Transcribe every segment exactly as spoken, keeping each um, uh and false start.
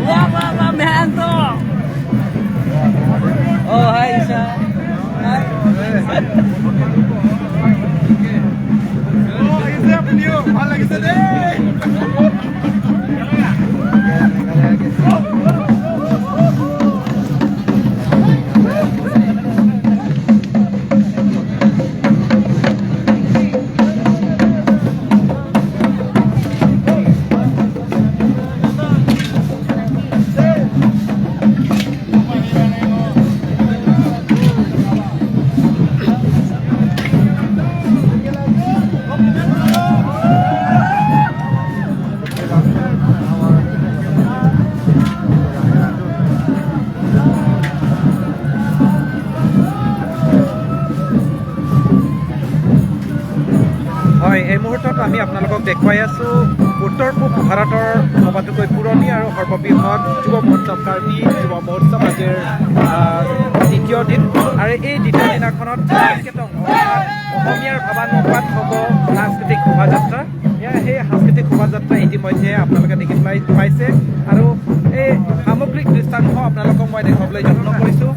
Wah, wah, wah, Mehanto. Oh, hi, Isha. Hi. Oh, আহিছে আপুনিও। ভাল লাগিছে দেই। হয়, এই মুহূৰ্তত আমি আপোনালোকক দেখুৱাই আছো উত্তৰ পূব ভাৰতৰ সবাতোকৈ পুৰণি আৰু সৰ্ববৃহৎ যুৱ মহোৎসৱ, কাৰ্বি যুৱ মহোৎসৱ আজিৰ, আহ, দ্বিতীয় দিন। আৰু এই দ্বিতীয় দিনাখনত ৰংকেতং অৰ্থাৎ অসমীয়াৰ ভাবানুবাদ হ'ব সাংস্কৃতিক শোভাযাত্ৰা। এয়া সেই সাংস্কৃতিক শোভাযাত্ৰা ইতিমধ্যে আপোনালোকে দেখিবলৈ পাইছে আৰু এই সামগ্ৰিক দৃশ্যাংশ আপোনালোকক মই দেখুৱাবলৈ যত্ন কৰিছো।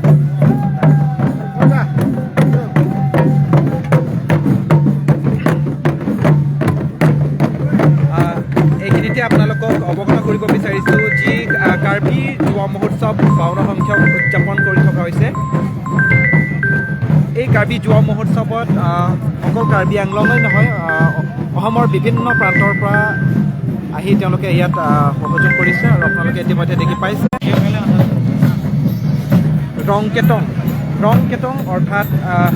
আহ, এইখিনিতে আপোনালোকক অৱগত কৰিব বিচাৰিছো যি, আহ, কাৰ্বি যুৱ মহোৎসৱ বাৱন্ন সংখ্যক উদযাপন কৰি থকা হৈছে। এই কাৰ্বি যুৱ মহোৎসৱত, আহ, অকল কাৰ্বি আংলঙেই নহয়, আহ, অসমৰ বিভিন্ন প্ৰান্তৰ পৰা আহি তেওঁলোকে ইয়াত, আহ, সহযোগ কৰিছে আৰু আপোনালোকে ইতিমধ্যে দেখি পাইছে। ৰংকেতং, ৰংকেতং অৰ্থাৎ, আহ,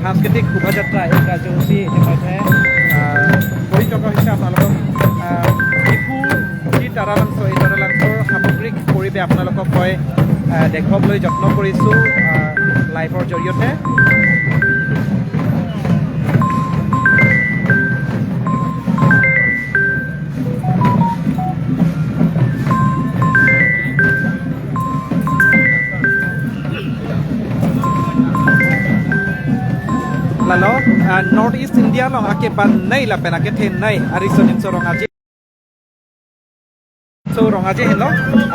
সাংস্কৃতিক শোভাযাত্ৰা এই কাৰ্যসূচী ইতিমধ্যে, আহ, কৰি থকা হৈছে। আপোনালোকক, আহ, ডিফু যি তাৰালাংচ, এই তাৰালাংচৰ সামগ্ৰিক পৰিৱেশ আপোনালোকক মই, আহ, দেখুৱাবলৈ যত্ন কৰিছো, আহ, লাইভৰ জৰিয়তে। Lalo, ah, North East India along akebannei lapen akethenei ariso nimso Rong Aje. So Rong Aje henlo,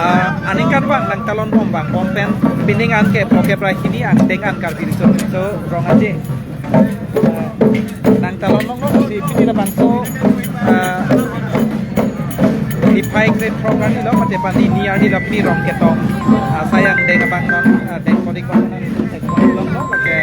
ah, aningkan abang nangtalon bom abang bom pen pining an ke pokep ra hini angdeng an Karbi Riso Nimso Rong Aje. Ah, nangtalon longlo, si pini labangso, ah, iphai grade program ni lo, mate pini ni arni lo pini rongketong. Ah, asai angdeng abang non, ah, deng kodik abang non, deng kodik longlo, oke.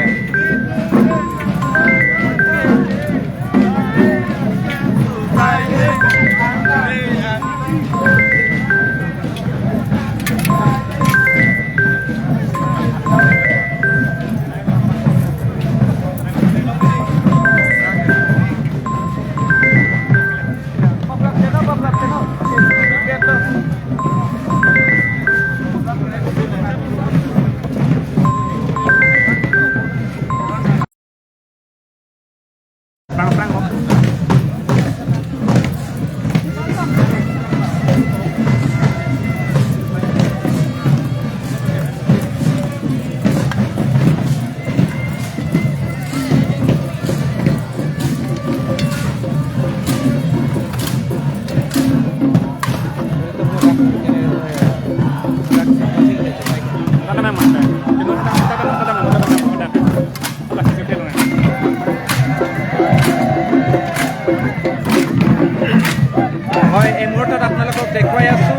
হয়, এই মুহূৰ্তত আপোনালোকক দেখুৱাই আছো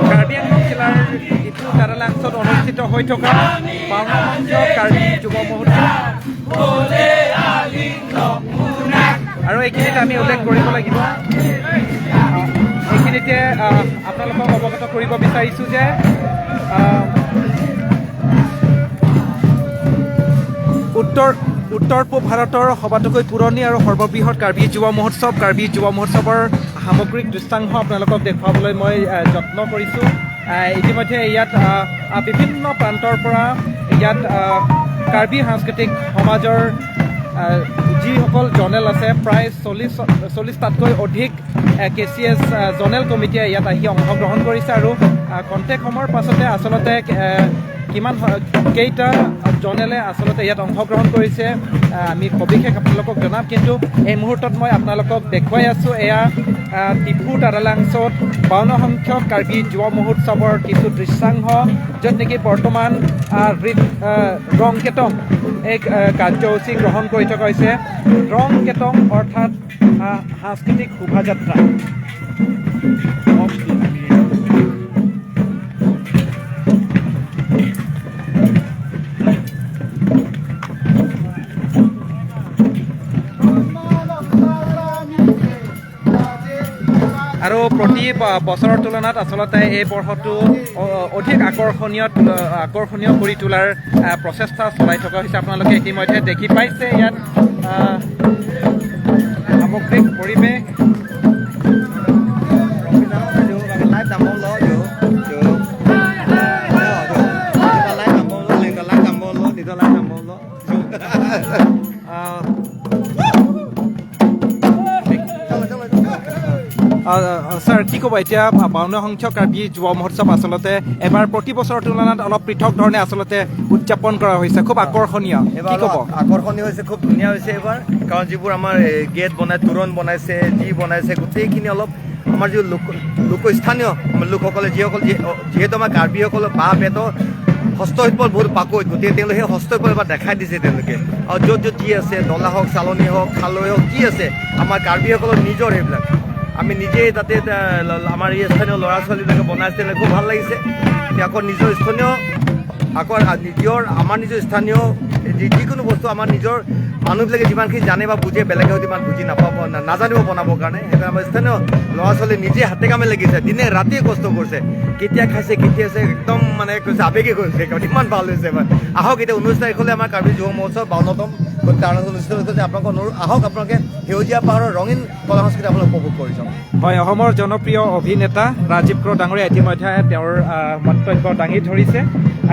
কাৰ্বি আংলং জিলাৰ ডিফু তাৰালাংচত অনুষ্ঠিত হৈ থকা বাৱন্ন সংখ্যক কাৰ্বি যুৱ মহোৎসৱ। আৰু এইখিনিত আমি উল্লেখ কৰিব লাগিব, এইখিনিতে, আহ, আপোনালোকক অৱগত কৰিব বিচাৰিছো যে, আহ, উত্তৰ, উত্তৰ পূব ভাৰতৰ সবাতোকৈ পুৰণি আৰু সৰ্ববৃহৎ কাৰ্বি যুৱ মহোৎসৱ, কাৰ্বি যুৱ মহোৎসৱৰ সামগ্ৰিক দৃশ্যাংশ আপোনালোকক দেখুৱাবলৈ মই, আহ, যত্ন কৰিছো। আহ, ইতিমধ্যে ইয়াত, আহ, আহ, বিভিন্ন প্ৰান্তৰ পৰা ইয়াত, আহ, কাৰ্বি সাংস্কৃতিক সমাজৰ, আহ, যিসকল জনেল আছে, প্ৰায় চল্লিছ, চল্লিছটাতকৈ অধিক, আহ, কে চি এছ, আহ, জনেল কমিটিয়ে ইয়াত আহি অংশগ্ৰহণ কৰিছে আৰু, আহ, খন্তেক সময়ৰ পাছতে আচলতে, আহ, কিমান হ-, কেইটা জনেলে আচলতে ইয়াত অংশগ্ৰহণ কৰিছে, আহ, আমি সবিশেষ আপোনালোকক জনাম। কিন্তু এই মুহূৰ্তত মই আপোনালোকক দেখুৱাই আছো, এয়া, আহ, ডিফু তাৰালাংচত বাৱন্ন সংখ্যক কাৰ্বি যুৱ মহোৎসৱৰ কিছু দৃশ্যাংশ, য'ত নেকি বৰ্তমান, আহ, ৰি-, আহ, ৰং কেটং এক, আহ, কাৰ্যসূচী গ্ৰহণ কৰি থকা হৈছে। ৰং কেটং অৰ্থাৎ, আহ, সাংস্কৃতিক শোভাযাত্ৰা। আৰু প্ৰতি ব-, বছৰৰ তুলনাত আচলতে এই বৰ্ষটো অ-, অধিক আকৰ্ষণীয়, আ, আকৰ্ষণীয় কৰি তোলাৰ, আ, প্ৰচেষ্টা চলাই থকা হৈছে। আপোনালোকে ইতিমধ্যে দেখি পাইছে ইয়াত, আ, সামগ্ৰিক পৰিৱেশ। আ, আ, আ, আ, ছাৰ, কি ক'ব এতিয়া? আ, বাৱন্ন সংখ্যক কাৰ্বি যুৱ মহোৎসৱ আচলতে এবাৰ প্ৰতি বছৰৰ তুলনাত অলপ পৃথক ধৰণে আচলতে উদযাপন কৰা হৈছে, খুব আকৰ্ষণীয়। এইবাৰ কি ক'ব? অলপ আকৰ্ষণীয় হৈছে, খুব ধুনীয়া হৈছে এইবাৰ। কাৰণ যিবোৰ আমাৰ, এ, গেট বনাই, তোৰণ বনাইছে, যি বনাইছে, গোটেইখিনি অলপ আমাৰ যি লোক, লোকস্থানীয় আমাৰ লোকসকলে, যিসকল, যি-, অ, যিহেতু আমাৰ কাৰ্বিসকলৰ বাঁহ বেতৰ হস্তশিল্প বহুত পাকৈত, গতিকে তেওঁলোকে সেই হস্তশিল্প এবাৰ দেখাই দিছে তেওঁলোকে। আৰু য'ত য'ত যি আছে, ডলা হওক, চালনী হওক, খালৈ হওক, যি আছে, আমাৰ কাৰ্বিসকলৰ নিজৰ সেইবিলাক। আমি নিজে তাতে এটা ল-, আমাৰ এই স্থানীয় ল'ৰা ছোৱালীবিলাকে বনাইছে, তেনেকে খুব ভাল লাগিছে। এতিয়া আকৌ নিজৰ স্থানীয়, আকৌ আ-, নিজৰ, আমাৰ নিজৰ স্থানীয় যি-, যিকোনো বস্তু আমাৰ নিজৰ মানুহবিলাকে যিমানখিনি জানে বা বুজে, বেলেগে হয়তো ইমান বুজি নাপাব, না-, নাজানিব বনাবৰ কাৰণে। সেইকাৰণে আমাৰ স্থানীয় ল'ৰা ছোৱালী নিজে হাতে কামে লাগিছে, দিনে ৰাতিয়ে কষ্ট কৰিছে। কেতিয়া খাইছে, কেতিয়া আছে, একদম মানে কৈছে, আৱেগিক হৈছে, একেবাৰে ইমান ভাল হৈছে আমাৰ। আহক, এতিয়া ঊনৈছ তাৰিখলৈ আমাৰ কাৰ্বি যুৱ মহোৎসৱ বাৱন্নতম গতিকে অনুষ্ঠিত হৈছে। আপোনালোকক অনুৰোধ, আহক, আপোনালোকে সেউজীয়া পাহাৰৰ ৰঙীন কলা সংস্কৃতি আপোনালোকে উপভোগ কৰি যাওক। হয়, অসমৰ জনপ্ৰিয় অভিনেতা ৰাজীৱ ক্ৰ ডাঙৰীয়া ইতিমধ্যে তেওঁৰ, আহ, মন্তব্য দাঙি ধৰিছে।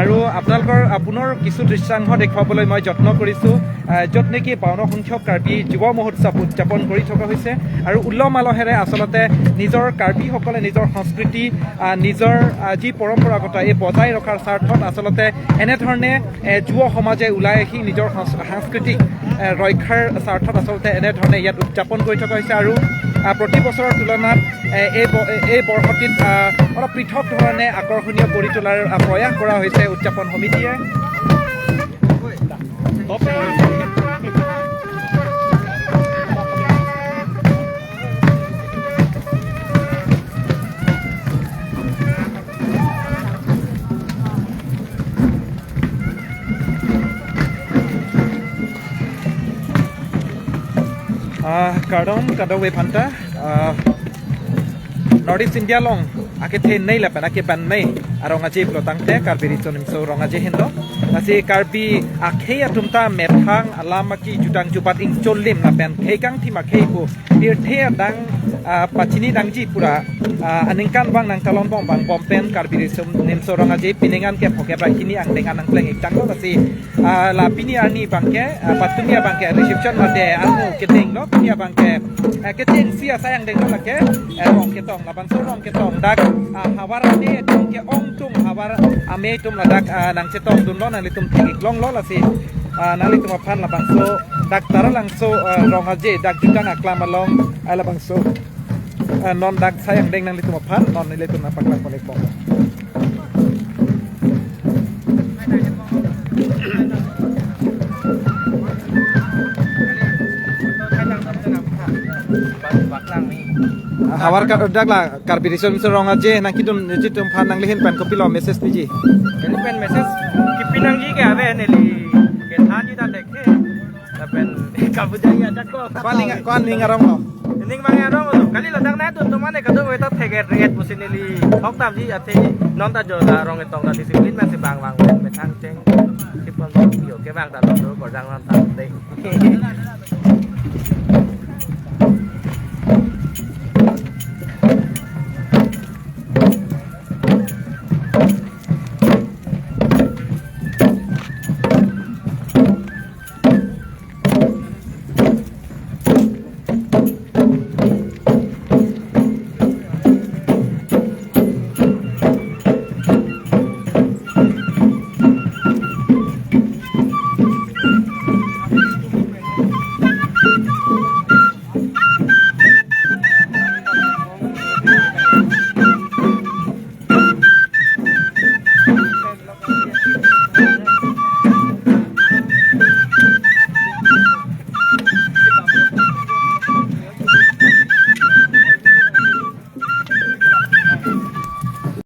আৰু আপোনালোকৰ, আহ, পুনৰ কিছু দৃশ্যাংশ দেখুৱাবলৈ মই যত্ন কৰিছো, আহ, য'ত নেকি বাৱন্ন সংখ্যক কাৰ্বি যুৱ মহোৎসৱ উদযাপন কৰি থকা হৈছে। আৰু উলহ মালহেৰে আচলতে নিজৰ কাৰ্বিসকলে নিজৰ সংস্কৃতি, আহ, নিজৰ, আহ, যি পৰম্পৰাগত এই বজাই ৰখাৰ স্বাৰ্থত আচলতে এনেধৰণে, এ, যুৱ সমাজে ওলাই আহি নিজৰ সংস-, সাংস্কৃতিক, এ, ৰক্ষাৰ স্বাৰ্থত আচলতে এনেধৰণে ইয়াত উদযাপন কৰি থকা হৈছে। আৰু, আহ, প্ৰতি বছৰৰ তুলনাত, এ, এই ব-, এ-, এই বৰ্ষটিত, আহ, অলপ পৃথক ধৰণে আকৰ্ষণীয় কৰি তোলাৰ, আহ, প্ৰয়াস কৰা হৈছে উদযাপন সমিতিয়ে। Ah, kardom kadokave aphanta, ah, North East India along akethenei lapen akebangnei arong aje pulo tangte Karbi Riso Nimso Rong Aje henlo. Lasi Karbi akhei atum ta methang alam aki jutang jubat ingcholim lapen khei kangthim akhei pu pirthe adang, ah, pachini dangji pura, ah, aningkanvang nangtalonbom vangbom pen Karbi Riso Nimso Rong Aje pining an ke phokep ra hini angdeng an nangpleng ik tanglo. Lasi, ah, la pini arni abangke, ah, patumi abangke reception mate armu kedenglo, pini abangke, ah, ketengsi asai angdenglo lake, eh, rong ketong, labangso rong ketong dak, ah, havar ame atum ke-ong atum, havar ame atum ladak, ah, nangchetongdunlo, nanglitum thek-ik longlo. Lasi, ah, nanglitum aphan labangso dak Taralangso, ah, Rong Aje dak jutang aklam along, ah, labangso, ah, non dak sai angdeng nanglitum aphan non nelitum nangpaklang pon-ikpo. Havar ka-, dak la Karbi Riso Nimso Rong Aje nangkedun atum aphan nanglihin pen kopilo message piji? Neli pen message kepi nangji ke ave, neli kethanji ta thekthe. Lapen kabujai ajak ko. Ko aning, ko aning arong lo? Ning abang arong lo. Kali ladak nangdun atum mane kadokave ta thek-et ret pusi neli thok damji, athe non ta jo la rong ketong ta discipline masi vangvang pen methang cheng. Sipon yo kevang ta lo, lo bordang non ta dei.